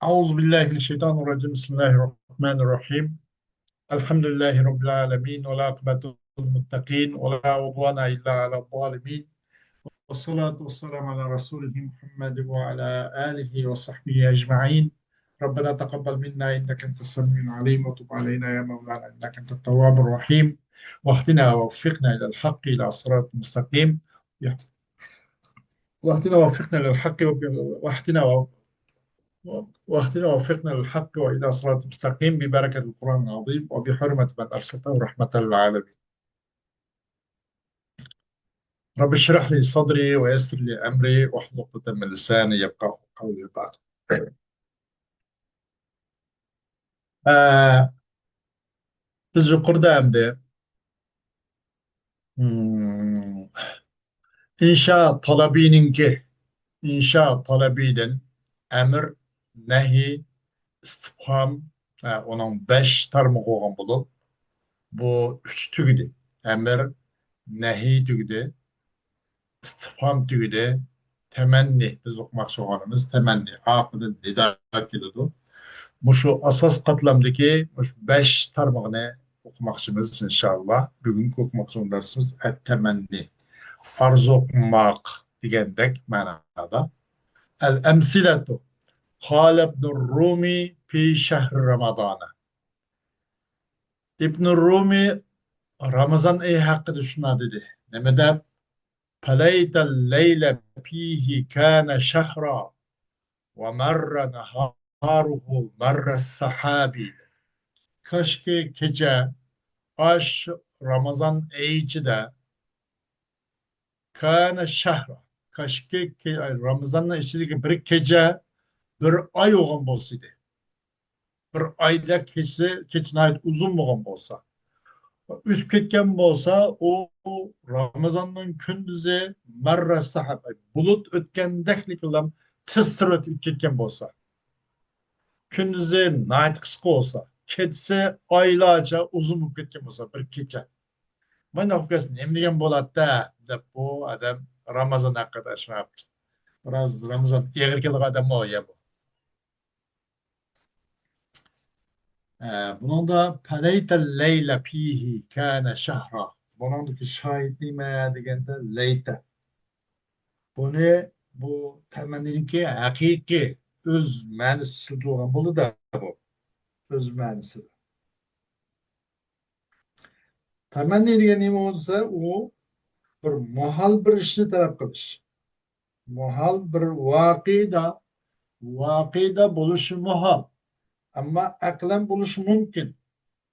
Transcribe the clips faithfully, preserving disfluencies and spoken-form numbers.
أعوذ بالله من الشيطان الرجيم. بسم الله الرحمن الرحيم. الحمد لله رب العالمين، والعاقبة للمتقين، ولا عدوان إلا على الظالمين، والصلاة والسلام على رسوله محمد وعلى آله وصحبه أجمعين. ربنا تقبل منا إنك أنت السميع العليم، وتب علينا يا مولانا إنك أنت التواب الرحيم، واهدنا ووفقنا إلى الحق إلى الصراط المستقيم. واهدنا ووفقنا إلى الحق وب-، واهدنا و-، واهدنا ووفقنا للحق وإلى صراط مستقيم ببركة القرآن العظيم وبحرمة من أرسلته رحمة للعالمين. رب اشرح لي صدري ويسر لي أمري واحلل عقدة من لساني يفقهوا قولي. ئە، بىز يۇقىرىدا ئەمدى، مم، ئىنشا تەلەبىنىڭكى، ئىنشا تەلەبىدىن ئەمر، نەھى، ئىستىپھام، ئە، ئۇنىڭ بەش تارمىقى بولغان بولۇپ، بۇ ئۈچ تۈگىدى. ئەمر، نەھى تۈگىدى، ئىستىپھام تۈگىدى، تەمەننى، بىز ئوقۇماقچى بولغىنىمىز تەمەننى، ئارقىدىن نىدا كېلىدۇ. مۇشۇ ئاساس قاتلامدىكى مۇشۇ بەش تارمىقىنى ئوقۇماقچىمىز، ئىنشاللا. بۈگۈنكى ئوقۇماقچى بولغان دەرسىمىز ئەت-تەمەننى، ئارزۇ قىلماق دېگەندەك مەنادا. ئەل-ئەمسىلەتۇ. قال ابن الرومى في شهر رمضان. ئىبن رۇمى رامىزان ئېيى ھەققىدە شۇنداق دېدى. نېمە دەپ؟ فليت الليل فيه كان شهرا ومر نهاره مر السحاب. كاشكى كېچە ئاش رامىزان ئېيى ئىچىدە كان شهرا. كاشكى كە-، رامىزاننىڭ ئىچىدىكى بىر كېچە بىر ئاي بولغان بولسىدى. بىر ئايدەك كېچىسى، كېچە ناھايىتى ئۇزۇن بولغان بولسا، ئۆتۈپ كەتكەن بولسا، ئۇ رامىزاننىڭ كۈندۈزى مەررە سەھاب، بۇلۇت ئۆتكەندەكلىكلا تېز سۈرئەتتە ئۆتۈپ كەتكەن بولسا، كۈندۈزى ناھايىتى قىسقا بولسا، كېچىسى ئايلارچە ئۇزۇن بولۇپ كەتكەن بولسا، بىر كېچە. مانا ئۇ كەس نېمە دېگەن بولاتتى دەپ، بۇ ئادەم رامىزان ھەققىدە شۇ بىراز رامىزان ئېغىر كېلىدىغان ئادەممۇ يا بۇ. ئە، بۇنىڭدا فليت الليل فيه كان شهرا. بۇنىڭدىكى شاھىت نېمە دېگەندە لەيتە. بۇنى، بۇ تەمەننىنىڭكى ھەقىقىي ئۆز مەنىسى ئىشلىتىلگەن بولدى-دە بۇ. ئۆز مەنىسى. تەمەننى دېگەن نېمە بولسا، ئۇ بىر مۇھال بىر ئىشنى تەلەپ قىلىش. مۇھال بىر ۋەقەدە، ۋەقەدە بولۇشى مۇھال. ئەمما ئەقلەن بولۇشى مۇمكىن.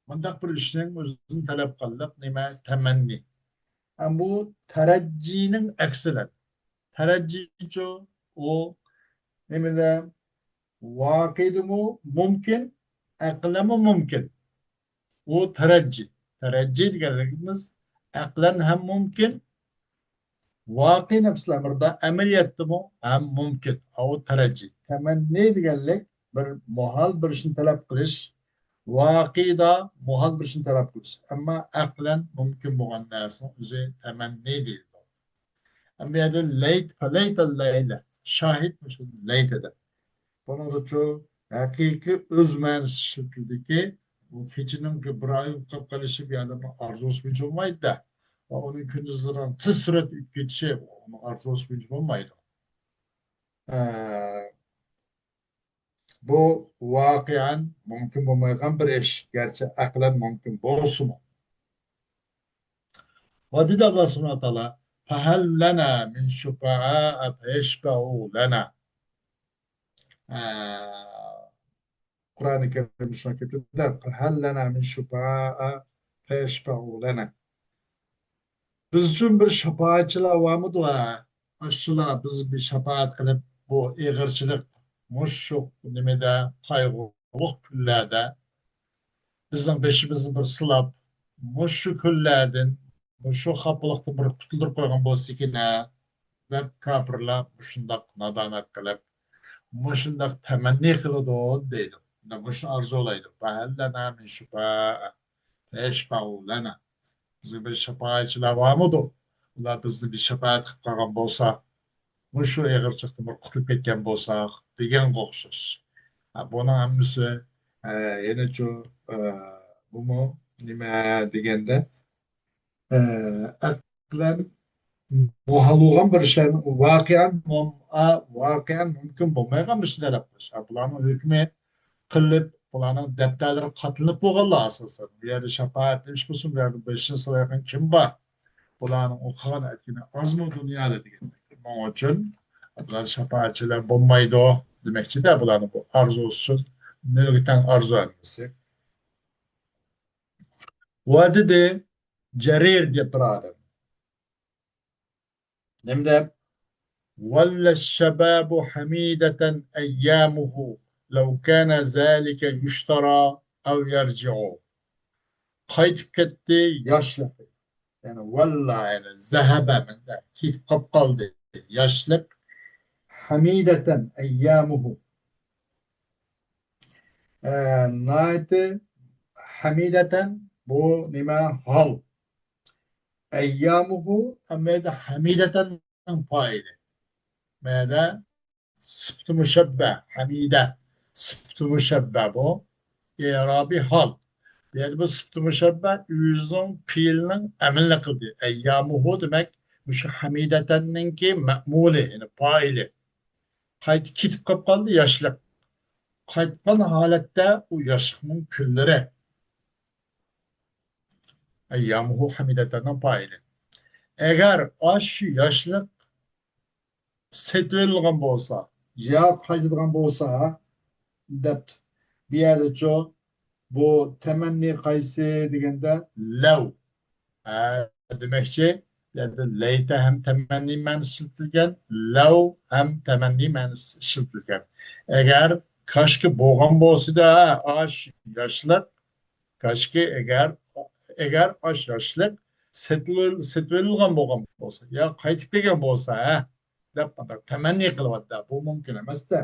مۇنداق بىر ئىشنىڭ ئۆزىنى تەلەپ قىلىدىغان نېمە؟ تەمەننى. ئەمما بۇ تەرەججىنىڭ ئەكسىدە. تەرەججىچۇ؟ ئۇ نېمىدە؟ ۋەقەدىمۇ مۇمكىن، ئەقلەنمۇ مۇمكىن. ئۇ تەرەججى. تەرەججى دېگەنلىكىمىز ئەقلەن ھەم مۇمكىن، ۋەقەئىي نەپسىل ئەمرىدە ئەمەلىيەتتىمۇ ھەم مۇمكىن. ئۇ تەرەججى. تەمەننى دېگەنلىك بىر مۇھال بىر ئىشنى تەلەپ قىلىش، ۋەقەدە مۇھال بىر ئىشنى تەلەپ قىلىش. ئەمما ئەقلەن مۇمكىن بولغان نەرسىنىڭ ئۆزى تەمەننى دەيدۇ. ئەمما يەنە لەيت، فەلەيتە لەيلە. شاھىت مۇشۇ لەيتەدە. بۇنىڭدىچۇ ھەقىقىي ئۆز مەنىسى ئىشلىتىلدىكى، بۇ كېچىنىڭ بىر ئاي قاپ قېلىشى بۇ ئادەمنىڭ ئارزۇسى بويىچە بولمايدۇ-دە. ۋە ئۇنىڭ كۈندۈزلىرىنىڭ تېز سۈرئەتتە ئۆتۈپ كېتىشى ئۇنىڭ ئارزۇسى بويىچە بولمايدۇ. ئە، بۇ ۋاقىئەن مۇمكىن بولمايدىغان بىر ئىش، گەرچە ئەقلەن مۇمكىن بولسىمۇ. ۋە دېدى ئاللا سۇبھانەھۇ ۋە تائالا، فەھەل لەنا مىن شۇپەئا فەيەشفەئۇ لەنا. ئە، قۇرئانى كەرىم شۇنداق كېلىپتۇ-دە، فەھەل لەنا مىن شۇپەئا فەيەشفەئۇ لەنا. بىز ئۈچۈن بىر شاپائەتچىلەر بارمىدۇ ھە؟ ئاشۇلار بىز بىر شاپائەت قىلىپ، بۇ ئېغىرچىلىق، مۇشۇ نېمىدە، قايغۇلۇق كۈنلەردە بىزنىڭ بېشىمىزنى بىر سىلاپ، مۇشۇ كۈنلەردىن، مۇشۇ خاپىلىقتىن بىر قۇتۇلدۇرۇپ قويغان بولسىكىن ھە، دەپ كاپىرلار مۇشۇنداق نادانەت قىلىپ، مۇشۇنداق تەمەننى قىلىدۇ دەيدۇ. مۇشۇنى ئارزۇلايدۇ. فەھەل لەنا مىن شۇپەئا فەيەشفەئۇ لەنا. بىزگە بىر شاپائەتچىلەر بارمىدۇ؟ ئۇلار بىزنى بىر شاپائەت قىلىپ قالغان بولسا، مۇشۇ ئېغىرچىلىقتىن بىر قۇتۇلۇپ كەتكەن بولساق دېگەنگە ئوخشاش. ھە، بۇنىڭ ھەممىسى، ئە، يەنىچۇ، ئە، بۇمۇ نېمە دېگەندە، ئە، ئەقلەن مۇھال بولغان بىر شەينى ۋاقىئەن مۇم-، ئە، ۋاقىئەن مۇمكىن بولمايدىغان بىر شەينى دەپ قويۇش. ھە، بۇلارنىڭ ھۆكمى قىلىپ، بۇلارنىڭ دەپتەرلىرى قاتلىنىپ بولغانلار ئاساسەن. بۇ يەردە شاپائەتچى بولسۇن، بۇ يەردە بېشىنى سىلايدىغان كىم بار؟ بۇلارنىڭ ئۇ قىلغان ئەتكىنى ئازمۇ دۇنيادا دېگەندەك. شۇنىڭ ئۈچۈن بۇلار شاپائەتچىلەر بولمايدۇ دېمەكچىدە، بۇلارنىڭ بۇ ئارزۇسى شۇ نۆلگە تەڭ ئارزۇ ھەممىسى. ۋە دېدى جەرىر دەپ بىر ئادەم. نېمە دەپ؟ ولى الشباب حميدة أيامه لو كان ذلك يشترى أو يرجع. قايتىپ كەتتى ياشلىقى. يەنى ولى، يەنى ذهب، مەندە كېتىپ قاپ قالدى ياشلىق. حميدة أيامه. ئە، ناھايىتى حميدة، بۇ نېمە؟ ھال. أيامه، ئەمما يەردە حميدةنىڭ پائىلى. مەدە سىپىتى مۇشەببە، حميدة. سىپىتى مۇشەببە بۇ. ئېرابى ھال. بۇ يەردە بۇ سىپىتى مۇشەببە ئۆزىنىڭ پېئىلىنىڭ ئەمىلىنى قىلدى. أيامه دېمەك، مۇشۇ حميدةنىڭكى مەئمۇلى، يەنى پائىلى. قايتا كېتىپ قاپ قالدى ياشلىق. قايتقان ھالەتتە ئۇ ياشلىقنىڭ كۈنلىرى. أيامه حميدةنىڭ پائىلى. ئەگەر ئاشۇ ياشلىق سېتىۋېلىنغان بولسا، يا قايتىدىغان بولسا، دەپتۇ. بۇ يەردىچۇ، بۇ تەمەننى قايسى دېگەندە، لەۋ. ھە، دېمەكچى، بۇ يەردە لەيتە ھەم تەمەننى مەنىسى ئىشلىتىلگەن، لەۋ ھەم تەمەننى مەنىسى ئىشلىتىلگەن. ئەگەر، كاشكى بولغان بولسىدا، ئاش ياشلىق، كاشكى ئەگەر، ئەگەر ئاش ياشلىق سېتىۋېل-، سېتىۋېلىنغان بولغان بولسا، يا قايتىپ كەلگەن بولسا، ھە، دەپ مۇنداق تەمەننى قىلىۋاتىدۇ. بۇ مۇمكىن ئەمەس-دە.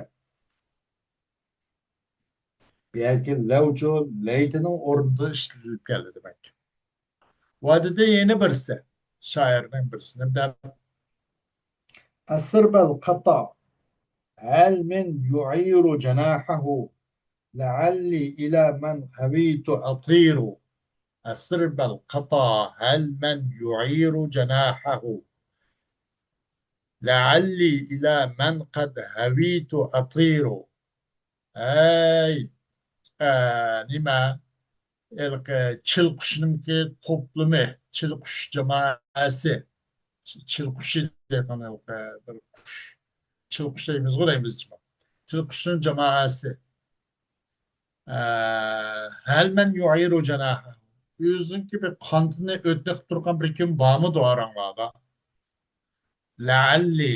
بەلكى لەۋچۇ لەيتىنىڭ ئورنىدا ئىشلىتىلىپ كەلدى دېمەك. ۋە دېدى يەنە بىرسى، شائىرنىڭ بىرسى نېمە دەپ؟ أسر بل قطا هل من يعير جناحه لعلي إلى من هويت أطير. أسر بل قطا هل من يعير جناحه لعلي إلى من قد هويت أطير. ھەي، ئە، نېمە، ھېلىقى چىل قۇشنىڭكى توپلىمى، چىل قۇش جامائەسى. چىل قۇشى دەيدىغان ھېلىقى بىر قۇش. چىل قۇش دەيمىزغۇ دەيمىز جۇمۇ. چىل قۇشنىڭ جامائەسى. ئە، هل من يعير جناحه. ئۆزىنىڭكى بىر قانىتىنى ئۆتنە قىلىپ تۇرغان بىر كىم بارمىدۇ ئاراڭلاردا؟ لعلي.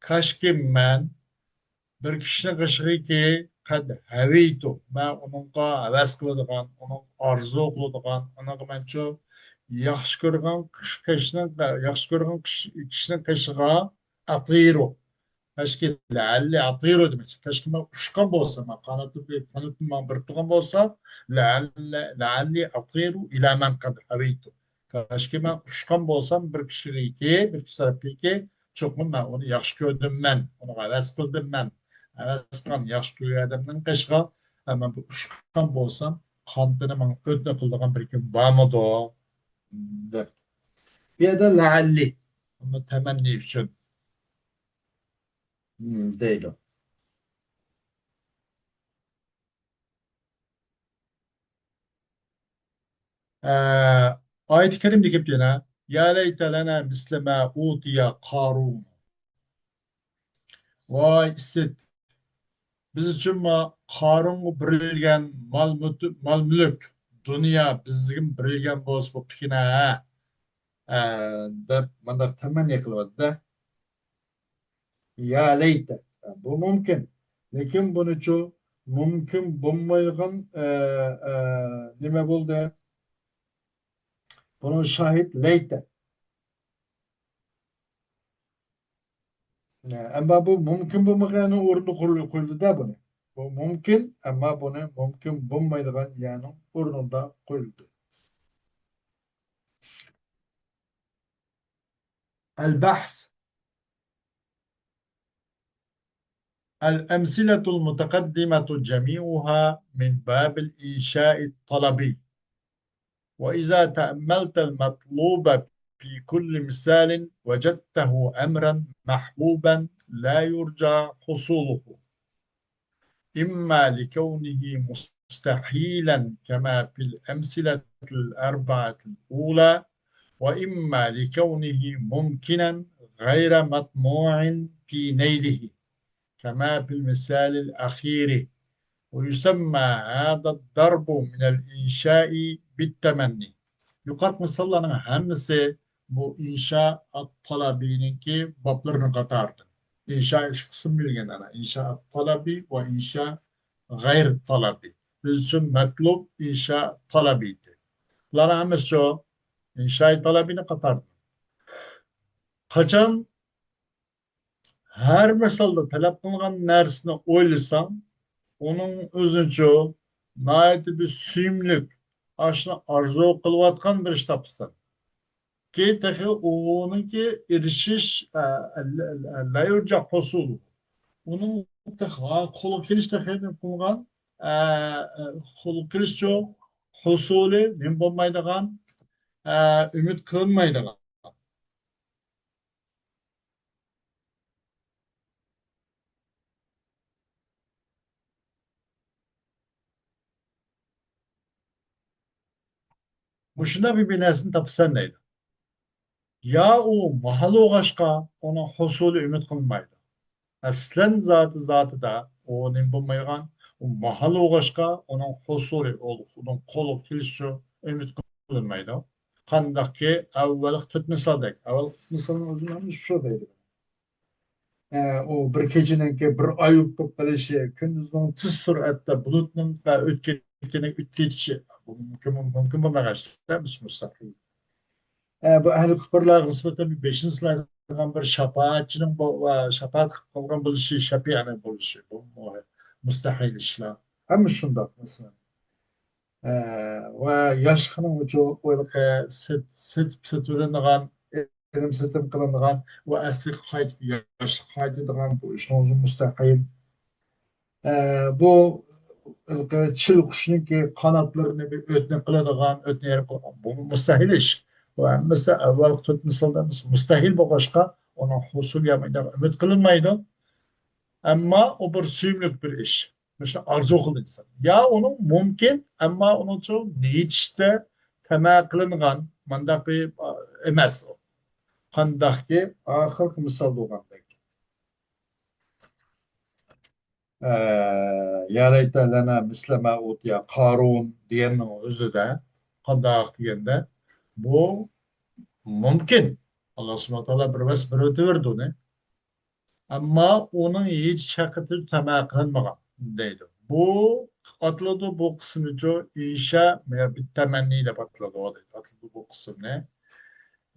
كاشكى مەن بىر كىشىنىڭ قېشىغىكى قەد ھەۋىيتۇ، مەن ئۇنىڭغا ھەۋەس قىلىدىغان، ئۇنىڭغا ئارزۇ قىلىدىغان، ئۇنىڭغا مەنچۇ ياخشى كۆرگەن كىشىنىڭ، ياخشى كۆرگەن كىشىنىڭ قېشىغا ئەتىرۇ. كاشكى لەئەللى ئەتىرۇ دېمەكچى. كاشكى مەن ئۇچقان بولسام، مەن قانات، قانىتىم ماڭا بېرىپ تۇرغان بولسا، لەئەللى، لەئەللى ئەتىرۇ ئىلە مەن قەد ھەۋىيتۇ. كاشكى مەن ئۇچقان بولسام بىر كىشىگىكى، بىر كىشى تەرەپكىكى، چوقۇم مەن ئۇنى ياخشى كۆردۈم مەن، ئۇنىڭغا ھەۋەس قىلدىم مەن. ھەۋەس قىلغان ياخشى كۆرگەن ئادەمنىڭ قېشىغا، مەن بىر ئۇچقان بولسام، قانىتىنى ماڭا ئۆتنە قىلىدىغان بىر كىم بارمىدۇ؟ دەپ. بۇ يەردە لەئەللى، ئۇنى تەمەننى ئۈچۈن، دەيدۇ. ئە، ئايىتى كەرىمدە كېلىپتۇ يەنە، يا لەيتە لەنا مىسلە ما ئۇتىيە قارۇن. ۋاي ئىسىت، بىز ئۈچۈنمۇ قارۇنغا بېرىلگەن مال مۈت-، مال مۈلۈك، دۇنيا بىزگىمۇ بېرىلگەن بولسا بوپتىكىن ھە، ئە، دەپ مۇنداق تەمەننى قىلىۋاتىدۇ. يا لەيتە. بۇ مۇمكىن. لېكىن بۇنىچۇ مۇمكىن بولمايدىغان، ئە، ئە، نېمە بولدى؟ بۇنىڭ شاھىت لەيتە. ئەمما بۇ مۇمكىن بولمىغان يەرنىڭ ئورنىدا قويۇلدى-دە بۇنى. بۇ مۇمكىن، ئەمما بۇنى مۇمكىن بولمايدىغان يەرنىڭ ئورنىدا قويۇلدى. البحث. الأمثلة المتقدمة جميعها من باب الإنشاء الطلبي، وإذا تأملت المطلوب في كل مثال وجدته أمرا محبوبا لا يرجى حصوله، إما لكونه مستحيلا كما في الأمثلة الأربعة الأولى، وإما لكونه ممكنا غير مطموع في نيله، كما في المثال الأخير، ويسمى هذا الضرب من الإنشاء بالتمني. يۇقىرىقى مىساللارنىڭ ھەممىسى بۇ ئىنشا ئات-تالابىنىڭكى بابلىرىنىڭ قاتارىدىن. ئىنشا ئىككى قىسىم بۆلگەن ئانا. ئىنشا ئات-تالابى ۋە ئىنشا غەيرىي تالابى. بىز ئۈچۈن مەتلۇب ئىنشا تالابى ئىدى. بۇلارنىڭ ھەممىسى شۇ ئىنشا تالابىنىڭ قاتارىدىن. قاچان ھەر مىسالدا تەلەپ قىلىنغان نەرسىنى ئويلىساڭ، ئۇنىڭ ئۆزىنىچۇ ناھايىتى بىر سۆيۈملۈك، ئاشۇنى ئارزۇ قىلىۋاتقان بىر ئىش تاپىسەن. كېيىن تېخى ئۇنىڭكى ئېرىشىش، ئە، ئە، لا يۇرجا ھوسۇل. ئۇنىڭ تېخى قولغا كېلىش تېخى نېمە قىلغان، ئە، ئە، قولغا كېلىشچۇ ھوسۇلى نېمە بولمايدىغان، ئە، ئۈمىد قىلىنمايدىغان. مۇشۇنداق بىر، بىر نەرسىنى تاپىسەن دەيدۇ. يا ئۇ ماھال بولغاچقا ئۇنىڭ ھوسۇلى ئۈمىد قىلمايدۇ. ئەسلەن زاتى زاتىدا ئۇ نېمە بولمايدىغان، ئۇ ماھال بولغاچقا ئۇنىڭ ھوسۇلى، ئۇنىڭ قولىغا كېلىشىچۇ ئۈمىد قىلىنمايدۇ. قانداقكى ئەۋۋەلقى تۆت مىسالدەك. ئەۋۋەلقى تۆت مىسالنىڭ ئۆزى مانا شۇ دەيدۇ. ئە، ئۇ بىر كېچىنىڭكى بىر ئاي بولۇپ قېلىشى، كۈندۈزنىڭ تېز سۈرئەتتە بۇلۇتنىڭ ئۆتكەن، ئۆتۈپ كېتىشى، بۇ مۇمكىن، مۇمكىن بولمىغان ئىش، مۇستەھىل. ئە، بۇ ئەھلى كۇپپارلارغا نىسبەتەن بېشىنى سىلايدىغان بىر شاپائەتچىنىڭ بۇ، ۋە شاپائەت قىلىپ قالغان بولۇشى، شەپىئەنىڭ بولۇشى، بۇ مۇ-، مۇستەھىل ئىشلار. ھەممە شۇنداق، مەسىلەن. ئە، ۋە ياشلىقنىڭ ئۇچۇ، ھېلىقى سېت-، سېتىپ، سېتىۋېلىنىدىغان، ئېلىم سېتىم قىلىنىدىغان ۋە ئەسلىگە قايتىپ، ياشلىققا قايتىدىغان بۇ ئىشنىڭ ئۆزى مۇستەھىل. ئە، بۇ ھېلىقى چىل قۇشنىڭكى قاناتلىرىنى بىر ئۆتنە قىلىدىغان، ئۆتنە يېرىپ قىلىدىغان، بۇ مۇستەھىل ئىش. بۇ ھەممىسى ئەۋۋەلقى تۆت مىسالدا مۇستەھىل بولغاچقا، ئۇنىڭ ھوسۇل يامايدىغان ئۈمىد قىلىنمايدۇ. ئەمما ئۇ بىر سۆيۈملۈك بىر ئىش. مۇشۇنى ئارزۇ قىلىدۇ ئىنسان. يا ئۇنىڭ مۇمكىن، ئەمما ئۇنىڭچۇ نىيىتىشتە تەمە قىلىنغان مانداق بىر، ئا، ئەمەس ئۇ. قانداقكى ئاخىرقى مىسال بولغاندەك. ئە، يا لەيتە لەنا مىسلە ما ئۇتىيە قارۇن دېگەننىڭ ئۆزىدە قانداق دېگەندە، بۇ مۇمكىن. ئاللا سۇبھانەھۇ ۋە تائالا بىر ۋەس بىر ئۆتۈۋېرىدۇ ئۇنى. ئەمما ئۇنىڭ ھېچ ھەققىدە تەمە قىلىنمىغان دەيدۇ. بۇ ئاتىلىدۇ، بۇ قىسمىچۇ ئىنشا يا بىتتەمەننى دەپ ئاتىلىدۇ دەيدۇ. ئاتىلىدۇ بۇ قىسىمنى.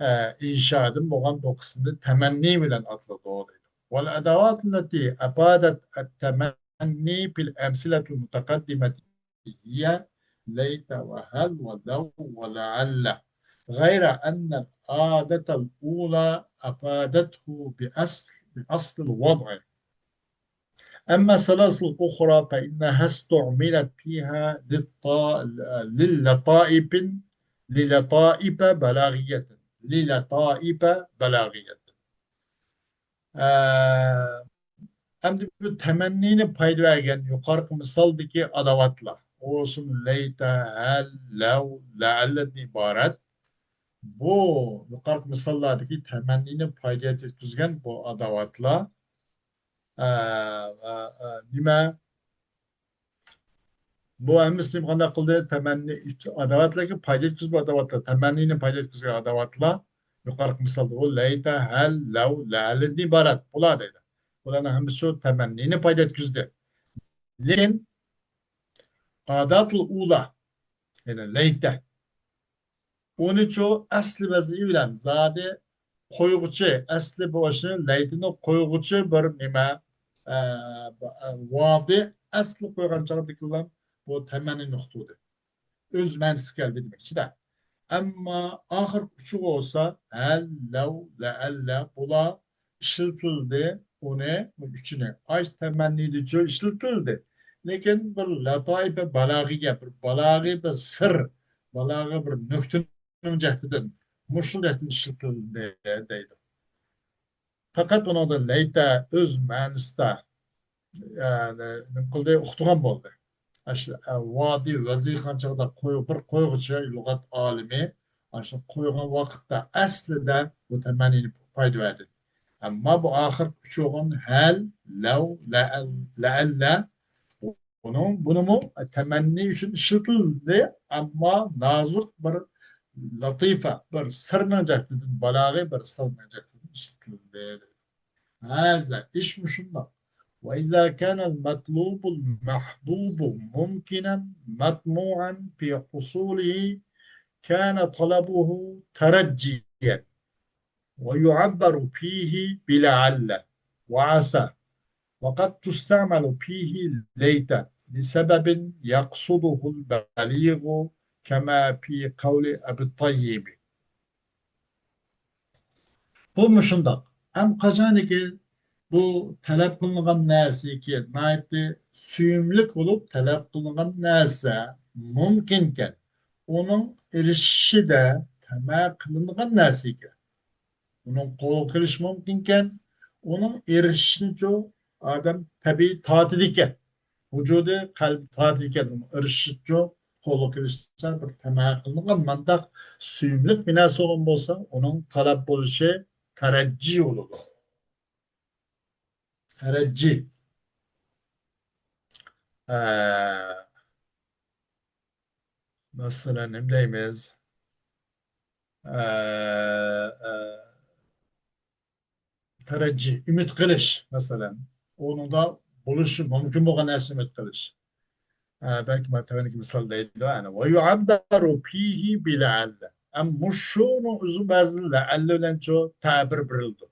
ئە، ئىنشادىن بولغان بۇ قىسىمنى تەمەننى بىلەن ئاتىلىدۇ دەيدۇ. والأدوات التي أفادت التمني في الأمثلة المتقدمة هي ليت وهل ولو ولعل، غير أن العادة الأولى أفادته بأصل، بأصل الوضع. أما الثلاثة الأخرى فإنها استعملت فيها للط-، للطائف، للطائف بلاغية، للطائف بلاغية. ئە، ئەمدى بۇ تەمەننىنى پايدا بەرگەن يۇقىرىقى مىسالدىكى ئاداۋاتلار، ئۇ بولسۇن لەيتە، ھەل، لەۋ، لەئەللىدىن ئىبارەت. بۇ يۇقىرىقى مىساللاردىكى تەمەننىنى پايدا يەتكۈزگەن بۇ ئاداۋاتلار، ئە، ئە، ئە، نېمە؟ بۇ ھەممىسىنى قانداق قىلدى؟ تەمەننى، ئاداۋاتلارغا پايدا يەتكۈزگەن ئاداۋاتلار، تەمەننىنى پايدا يەتكۈزگەن ئاداۋاتلار. يۇقىرىقى مىسالدا ئۇ لەيتە، ھەل، لەۋ، لەئەللىدىن ئىبارەت. بۇلار دەيدۇ. بۇلارنىڭ ھەممىسى شۇ تەمەننىنى پايدا يەتكۈزدى. لېكىن ئاداتۇل ئۇلا، يەنى لەيتە، ئۇنىچۇ ئەسلى ۋەزنى بىلەن زادى قويغۇچى، ئەسلى بولۇشى لەيتىنى قويغۇچى بىر نېمە، ئە، ۋاۋنى ئەسلى قويغان چاغدىكىلا بۇ تەمەننى نۇقتىدى. ئۆز مەنىسى كەلدى دېمەكچىدە. ئەمما ئاخىرقى ئۈچى بولسا ھەل، لەۋ، لەئەللە بۇلار ئىشلىتىلدى. ئۇنى، ئۈچىنى ئاش تەمەننىدىچۇ ئىشلىتىلدى. لېكىن بىر لاتائىپە بالاغىگە، بىر بالاغىي بىر سىر، بالاغىي بىر نۇقتىنىڭ جەھىتىدىن، مۇشۇ جەھەتتىن ئىشلىتىلدى دەيدۇ. پەقەت بۇنىڭدا لەيتە ئۆز مەنىسىدە، يەنى، نېمە قىلدى، ئۇقتۇرغان بولدى. ئاشۇ، ئە، ۋادى ۋەزىخان چاغدا قوي-، بىر قويغۇچى لۇغەت ئالىمى ئاشۇ قويغان ۋاقىتتا ئەسلىدە بۇ تەمەننىنى پايدا بەردى. ئەمما بۇ ئاخىرقى ئۈچ بولغان ھەل، لەۋ، لەئەل-، لەئەللە، بۇنىڭ، بۇنىمۇ تەمەننى ئۈچۈن ئىشلىتىلدى، ئەمما نازۇك بىر لەتىفە، بىر سىرنىڭ جەھىتىدىن، بالاغىي بىر سىرنىڭ جەھىتىدىن ئىشلىتىلدى. ھازا، ئىش مۇشۇنداق. وإذا كان المطلوب المحبوب ممكنا مطموعا في حصوله كان طلبه ترجيا، ويعبر فيه بلعل وعسى، وقد تستعمل فيه ليت لسبب يقصده البليغ كما في قول أبي الطيب. بۇ مۇشۇنداق. ھەم قاچانكى بۇ تەلەپ قىلىنغان نەرسىكى ناھايىتى سۆيۈملۈك بولۇپ تەلەپ قىلىنغان نەرسە مۇمكىنكەن، ئۇنىڭ ئېرىشىشىدە تەمە قىلىنغان نەرسىكەن. ئۇنىڭ قولغا كېلىشى مۇمكىنكەن، ئۇنىڭ ئېرىشىشىنىچۇ ئادەم تەبىئىي تارتىدىكەن. ۋۇجۇدى، قەلبى تارتىدىكەن، ئۇنىڭ ئېرىشىشىچۇ قولغا كېلىشىچە بىر تەمە قىلىنغان مانداق سۆيۈملۈك بىر نەرسە بولغان بولسا، ئۇنىڭ تەلەپ بولۇشى تەرەججىي بولىدۇ. تەرەججىي. ئە، مەسىلەن، نېمە دەيمىز؟ ئە، ئە، تەرەججىي، ئۈمىد قىلىش، مەسىلەن. ئۇنىڭدا بولۇشى مۇمكىن بولغان نەرسىنى ئۈمىد قىلىش. ئە، بەلكى مانا تۆۋەندىكى مىسال دەيدۇ، ئەنە، ويعبر فيه بلعل. ئەم، مۇشۇنىڭ ئۆزى بەزىدە لەئەللە بىلەنچۇ تەبىر بېرىلىدۇ.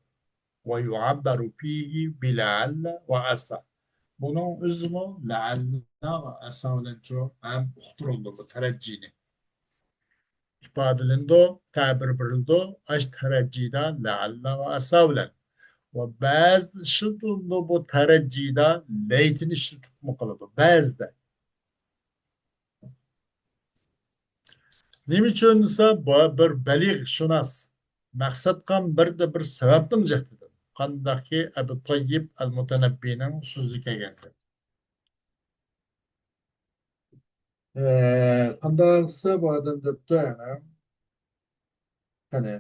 ويعبر فيه بلعل وعسى. بۇنىڭ ئۆزىمۇ لەئەللە ۋە ئەسا بىلەنچۇ ھەم ئۇقتۇرۇلىدۇ بۇ تەرەججىينى. ئىپادىلىنىدۇ، تەبىر بېرىلىدۇ، ئاش تەرەججىيدا لەئەللە ۋە ئەسا بىلەن. ۋە بەزىدە ئىشلىتىلىدۇ بۇ تەرەججىيدا لەيتىنى ئىشلىتىپمۇ قىلىدۇ، بەزىدە. نېمە ئۈچۈن دېسە، بۇ بىر بەلىغ شۇناس. مەقسەت قىلغان بىردە بىر سەۋەبنىڭ جەھىتىدىن. قانداقكى ئەبۇ تەييىب ئەل مۇتەنەببىنىڭ سۆزى كەلگەندە. ئە، قانداق دېسە، بۇ ئادەم دەپتۇ، يەنە. قېنى.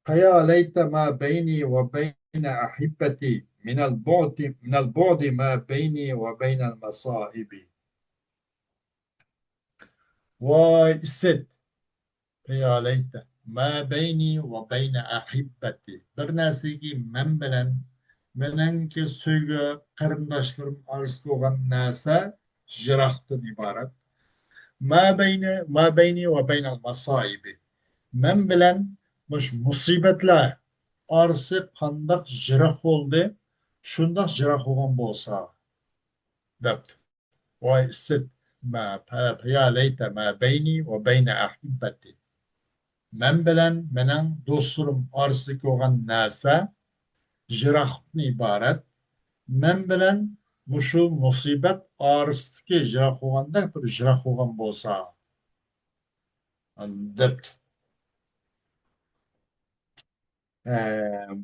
فيا ليت ما بيني وبين أحبتي من البعد، من البعد ما بيني وبين المصائب. ۋاي ئىسىت، فيا ليت ما بيني وبين أحبتي. بىر نەرسىكى مەن بىلەن مېنىڭكى سۆيگۈ قېرىنداشلىرىم ئارىسىدا بولغان نەرسە يىراقتىن ئىبارەت. ما بيني، ما بيني وبين المصائب. مەن بىلەن مۇشۇ مۇسىبەتلەر ئارىسى قانداق يىراق بولدى، شۇنداق يىراق بولغان بولسا، دەپتۇ. ۋاي ئىسىت، ما، فيا ليت ما بيني وبين أحبتي. مەن بىلەن مېنىڭ دوستلىرىم ئارىسىدىكى بولغان نەرسە يىراقلىقتىن ئىبارەت. مەن بىلەن مۇشۇ مۇسىبەت ئارىسىدىكى يىراق بولغاندەك بىر يىراق بولغان بولسا، دەپتۇ. ئە،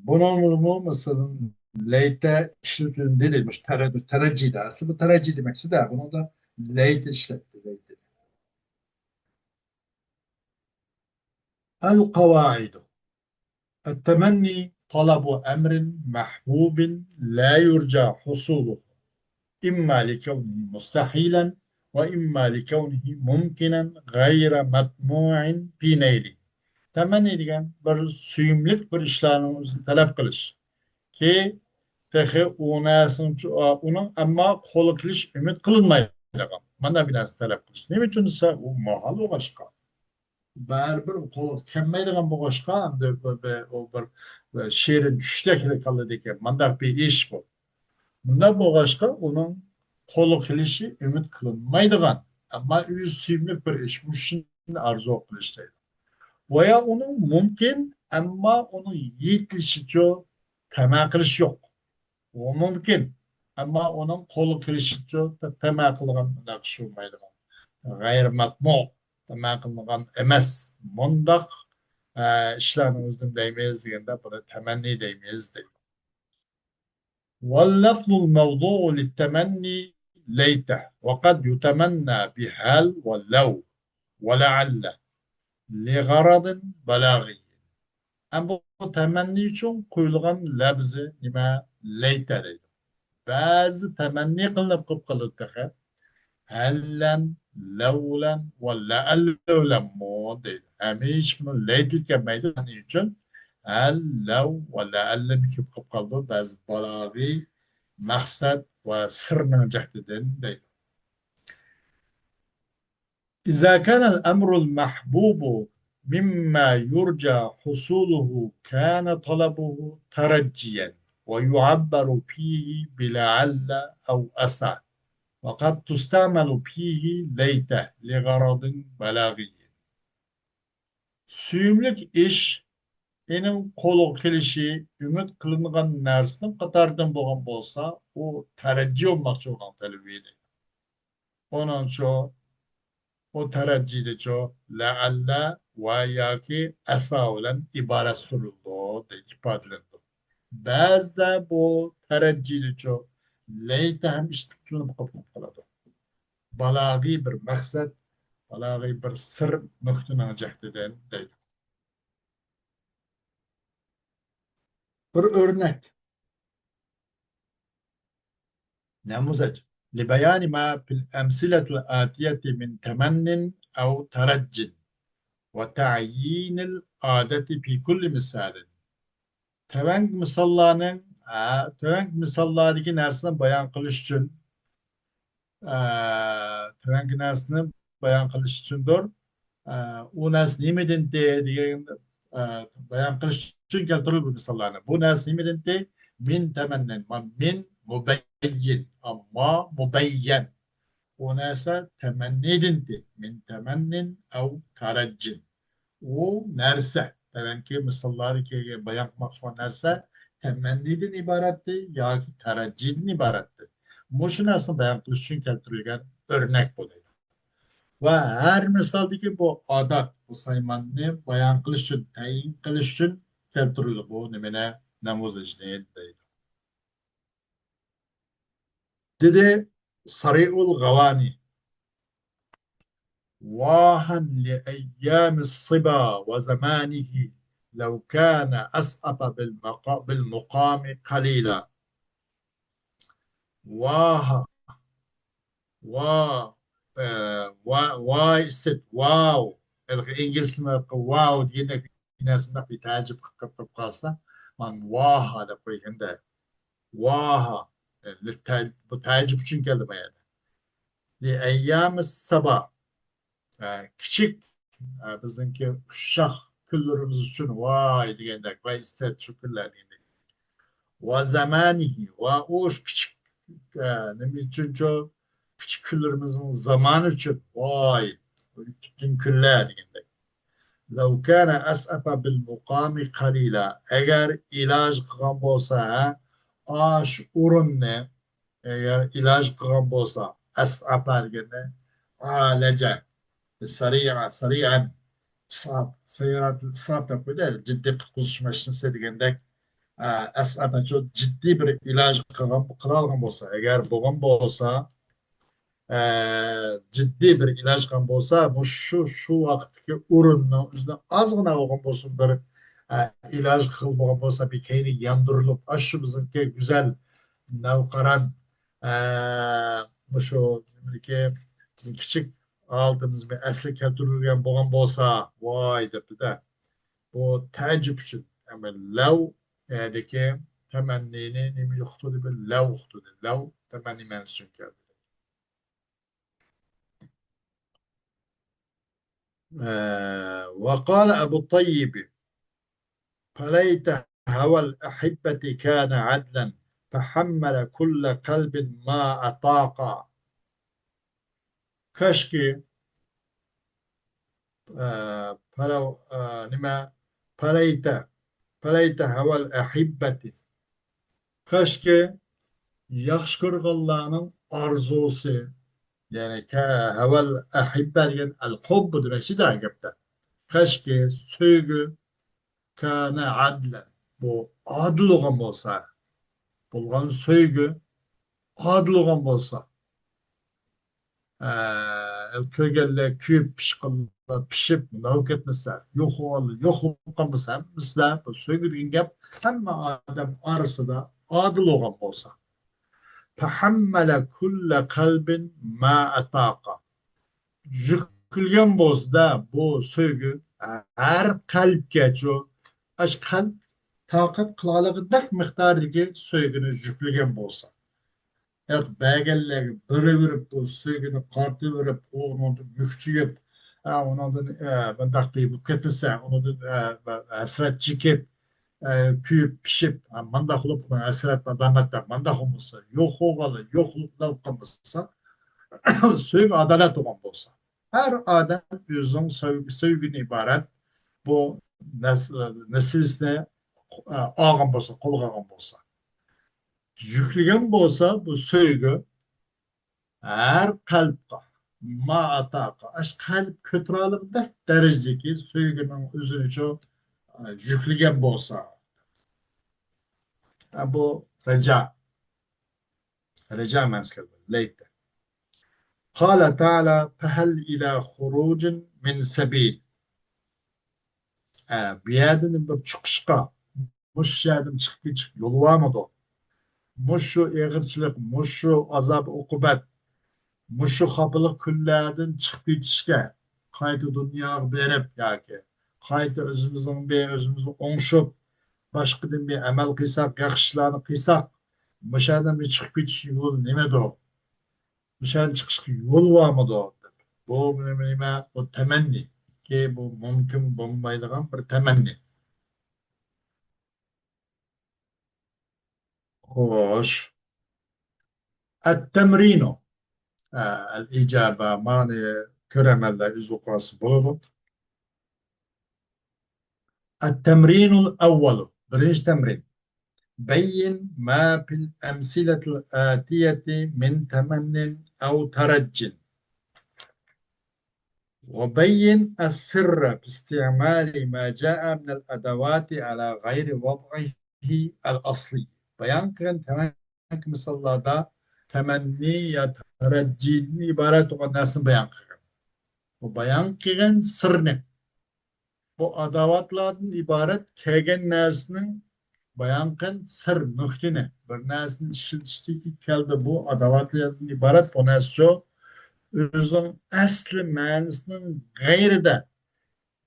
بۇنىڭغىمۇ، مەسىلەن، لەيتە ئىشلىتىلدى دېدى. مۇشۇ تەرە-، تەرەججىدە. ئەسلى بۇ تەرەججى دېمەكچىدە، بۇنىڭدا لەيتە ئىشلەتتى، لەيتە. القواعد. التمني طلب أمر محبوب لا يرجى حصوله، إما لكونه مستحيلا وإما لكونه ممكنا غير مطموع في نيله. تەمەننى دېگەن بىر سۆيۈملۈك بىر ئىشلارنىڭ ئۆزىنى تەلەپ قىلىش. كى، تېخى ئۇ نەرسىنىڭ، ئۇنىڭ ئەمما قولغا كېلىش ئۈمىد قىلىنمايدىغان. مانا بىر نەرسە تەلەپ قىلىش. نېمە ئۈچۈن دېسە، ئۇ ماھال بولغاچقا. بەرىبىر قولغا كەلمەيدىغان بولغاچقا، ئەمدى بۇ، بۇ، ئۇ بىر، بىر شېرىن چۈشتەك كاللىدىكى مانداق بىر ئىش بۇ. مۇنداق بولغاچقا، ئۇنىڭ قولغا كېلىشى ئۈمىد قىلىنمايدىغان، ئەمما ئۆزى سۆيۈملۈك بىر ئىش، مۇشۇنى ئارزۇ قىلىش دەيدۇ. ۋە يا ئۇنىڭ مۇمكىن، ئەمما ئۇنىڭ يېتىلىشىچۇ تەمە قىلىش يوق. ئۇ مۇمكىن. ئەمما ئۇنىڭ قولغا كېلىشىچە تەمە قىلغان، بۇنداق ئىش بولمايدىغان. غەيرىي مەتمۇ، تەمە قىلىنغان ئەمەس. مۇنداق، ئە، ئىشلارنىڭ ئۆزىنى دەيمىز دېگەندە، بۇنى تەمەننى دەيمىز دەيدۇ. واللفظ الموضوع للتمني ليت، وقد يتمنى بهل ولو ولعل لغرض بلاغي. ئەمما بۇ تەمەننى ئۈچۈن قويۇلغان لەپزى نېمە؟ لەيتە دەيدۇ. بەزى تەمەننى قىلىنىپ قېلىپ قالىدۇ تېخى. ھەللەن، لەۋلەن ۋە لەئەللەۋلەنمۇ دەيدۇ. ھەمىشە بۇ لەيتىل كەلمەيدۇ. شۇنىڭ ئۈچۈن ھەل، لەۋ ۋە لەئەللە كېلىپ قالىدۇ. بەزى بالاغىي مەقسەت ۋە سىرنىڭ جەھىتىدىن دەيدۇ. إذا كان الأمر المحبوب مما يرجى حصوله كان طلبه ترجيا ويعبر فيه بلعل أو عسى، وقد تستعمل فيه ليت لغرض بلاغي. سۆيۈملۈك ئىش، ئېنىڭ قولغا كېلىشى ئۈمىد قىلىنغان نەرسىنىڭ قاتارىدىن بولغان بولسا، ئۇ تەرەججى بولماقچى، ئۇنىڭ تەلىپى. ئۇنىڭچۇ، ئۇ تەرەججىدىچۇ، لەئەللە ۋە ياكى ئەسا بىلەن ئىبارەت سۈرۈلىدۇ، دەيدۇ، ئىپادىلىنىدۇ. بەزىدە بۇ تەرەججىدىچۇ، لەيتە ھەم ئىشلىتىلىپ قېلىپ قالىدۇ. بالاغىي بىر مەقسەت، بالاغىي بىر سىر نۇقتىنىڭ جەھىتىدىن دەيدۇ. بىر ئۆرنەك. نموذج. لبيان ما في الأمثلة الآتية من تمن أو ترج وتعيين العادة في كل مثال. تۆۋەنكى مىساللارنىڭ، ھە، تۆۋەنكى مىساللاردىكى نەرسىنى بايان قىلىش ئۈچۈن، ئە، تۆۋەنكى نەرسىنى بايان قىلىش ئۈچۈندۇر. ئە، ئۇ نەرسە نېمىدىنتى دېگەن، ئە، بايان قىلىش ئۈچۈن كەلتۈرۈلگەن مىساللارنى. بۇ نەرسە نېمىدىنتى؟ من تمن. ما من مبين، ئەمما مبين. ئۇ نەرسە تەمەننىدىنتى. من تمن أو ترج. ئۇ نەرسە، تۆۋەنكى مىساللاردا كەلگەن بايان قىلماقچى بولغان نەرسە تەمەننىدىن ئىبارەتتى ياكى تەرەججىدىن ئىبارەتتى. مۇشۇ نەرسىنى بايان قىلىش ئۈچۈن كەلتۈرۈلگەن ئۆرنەك بولىدۇ. ۋە ھەر مىسالدىكى بۇ ئادات، بۇ سايماننى بايان قىلىش ئۈچۈن، تەيىن قىلىش ئۈچۈن كەلتۈرۈلدى. بۇ نېمىنى؟ نموذجنى دەيدۇ. دېدى سريع الغواني: واها لأيام الصبا وزمانه لو كان أسعف بالمقا-، بالمقام قليلا. واها. وا، ئە، وا، ۋاي ئىسىت، ۋاۋ. ھېلىقى ئىنگلىزچىنىڭ ۋاۋ دېگەندەك بىر نەرسە، بىر تەئەججۈپ قىلىپ، قىلىپ، قىلىپ قالسا، مانا ۋاھا دەپ قويغاندا. ۋاھا. ئە، لىتتە-، بۇ تەئەججۈپ ئۈچۈن كەلدى بۇ يەردە. لأيام الصبا. ئە، كىچىك، ئە، بىزنىڭكى ئۇششاق كۈنلىرىمىز ئۈچۈن ۋاي دېگەندەك، ۋاي ئىسسەت شۇ كۈنلەر دېگەندەك. ۋە زامانىھى، ۋە ئۇ كىچىك، ئە، نېمە ئۈچۈنچۇ؟ كىچىك كۈنلىرىمىزنىڭ زامانى ئۈچۈن، ۋاي، ئۆتكەن كۈنلەر دېگەندەك. لو كان أسعف بالمقام قليلا، ئەگەر ئىلاج قىلغان بولسا، ھە، ئاش ئورۇننى، ئەگەر ئىلاج قىلغان بولسا، ئەسئەپە دېگەندە، ئالەجە، سەرىئە، سەرىئەن، ئىسئاپ، سەييارەتۇل ئىسئاپ دەپ قويدى، جىددىي قۇتقۇزۇش ماشىنىسى دېگەندەك، ئە، ئەسئەپە شۇ جىددىي بىر ئىلاج قىلغان، قىلالىغان بولسا، ئەگەر بولغان بولسا، ئە، جىددىي بىر ئىلاج قىلغان بولسا، مۇشۇ، شۇ ۋاقىتتىكى ئورۇننىڭ ئۆزىدە ئازغىنا بولغان بولسۇن، بىر، ئە، ئىلاج قىلغان بولسا، بىر كەينىگە ياندۇرۇلۇپ، ئاشۇ بىزنىڭكى گۈزەل نەۋقەران، ئە، مۇشۇ نېمىدىكى بىزنىڭ كىچىك ھالىتىمىز بىر ئەسلىگە كەلتۈرۈلگەن بولغان بولسا، ۋاي دەپتۇ-دە. بۇ تەئەججۈپ ئۈچۈن. ئەمما لەۋ، ئەدىكى تەمەننىنى نېمە ئۇقتۇردى؟ بىر لەۋ ئۇقتۇردى. لەۋ تەمەننى مەنىسى ئۈچۈن كەلدى. ئە، وقال أبو الطيب: فليت هوى الأحبة كان عدلا، فحمل كل قلب ما أطاق. كاشكى، ئە، پەلەۋ، ئە، نېمە، فليت، فليت هوى الأحبة، كاشكى ياخشى كۆرگەنلەرنىڭ ئارزۇسى، يەنى كە-، ھەۋەل ئەھىببە دېگەن ئەل ھۇببۇ دېمەكچى دە گەپتە. كاشكى سۆيگۈ كانە ئادلەن، بۇ ئادىل بولغان بولسا، بولغان سۆيگۈ ئادىل بولغان بولسا، ئە، كۆرگەنلەر كۆيۈپ پىشقانلار پىشىپ مۇنداق بولۇپ كەتمىسە، يوق بولغانلار يوق بولۇپ قالمىسا، ھەممىسىدە بۇ سۆيگۈ دېگەن گەپ ھەممە ئادەم ئارىسىدا ئادىل بولغان بولسا. فحمل كل قلب ما أطاق. يۈكلىگەن بولسىدا بۇ سۆيگۈ ھەر قەلبكەچۇ، ئاشۇ قەلب تاقەت قىلالىغۇدەك مىقداردىكى سۆيگۈنى يۈكلىگەن بولسا. ياق، بەرگەنلەرگە بېرىۋېرىپ، بۇ سۆيگۈنى قارىتىۋېرىپ، ئۇنىڭدىن مۈكچىيىپ، ئە، ئۇنىڭدىن، ئە، مۇنداق بولۇپ كەتمىسە، ئۇنىڭدىن، ئە، ھەسرەت چېكىپ، ئە، كۆيۈپ پىشىپ، ئە، مۇنداق قىلىپ، ئۇنىڭ ھەسرەت نادامەتتە مۇنداق بولمىسا، يوق بولغانلا، يوقلۇق بىلەن قالمىسا، سۆيگۈ ئادالەت بولغان بولسا. ھەر ئادەم ئۆزىنىڭ سۆيگۈ، سۆيگۈدىن ئىبارەت بۇ نەس-، نەسىۋىسىنى، ئە، ئالغان بولسا، قولغا ئالغان بولسا. يۈكلىگەن بولسا بۇ سۆيگۈ ھەر قەلبقا، ما ئاتاقا، ئاشۇ قەلب كۆتۈرەلىگۈدەك دەرىجىدىكى سۆيگۈنىڭ ئۆزىنىچۇ، ئە، يۈكلىگەن بولسا. ئە، بۇ رەجا. رەجا مەنىسى كەلگەن. لەيتە. قال تعالى: فهل إلى خروج من سبيل. ئە، بۇ يەردىن بىر چىقىشقا، مۇشۇ يەردىن چىقىپ كېتىشكە يول بارمىدۇ؟ مۇشۇ ئېغىرچىلىق، مۇشۇ ئازاب-ئوقۇبەت، مۇشۇ خاپىلىق كۈنلەردىن چىقىپ كېتىشكە، قايتا دۇنياغا بېرىپ ياكى قايتا ئۆزىمىزنىڭ بىر ئۆزىمىزنى ئوڭشىپ، باشقىدىن بىر ئەمەل قىلساق، ياخشى ئىشلارنى قىلساق، مۇشۇ يەردىن بىر چىقىپ كېتىش يولى نېمىدۇ؟ مۇشۇ يەردىن چىقىشقا يول بارمىدۇ؟ بۇ نېمە؟ بۇ تەمەننى. كى، بۇ مۇمكىن بولمايدىغان بىر تەمەننى. خوش. التمرين. ئە، الإجابة. مانى كۆرەرمەنلەر ئۆزى ئوقۇۋالسا بولىدۇ. التمرين الأول. بىرىنچى تەمرىن. بين ما في الأمثلة الآتية من تمن أو ترج. وبين السر في استعمال ما جاء من الأدوات على غير وضعه الأصلي. بايان قىلغان تەمەننى مىساللاردا تەمەننى يا تەرەججىدىن ئىبارەت بولغان نەرسىنى بايان قىلغان. بۇ بايان قىلغان سىرنى، بۇ ئاداۋاتلاردىن ئىبارەت كەلگەن نەرسىنىڭ بايان قىلغان سىر نۇقتىنى، بىر نەرسىنى ئىشلىتىشتىكى كەلدى، بۇ ئاداۋاتلاردىن ئىبارەت بۇ نەرسە شۇ، ئۆزىنىڭ ئەسلى مەنىسىنىڭ غەيرىدە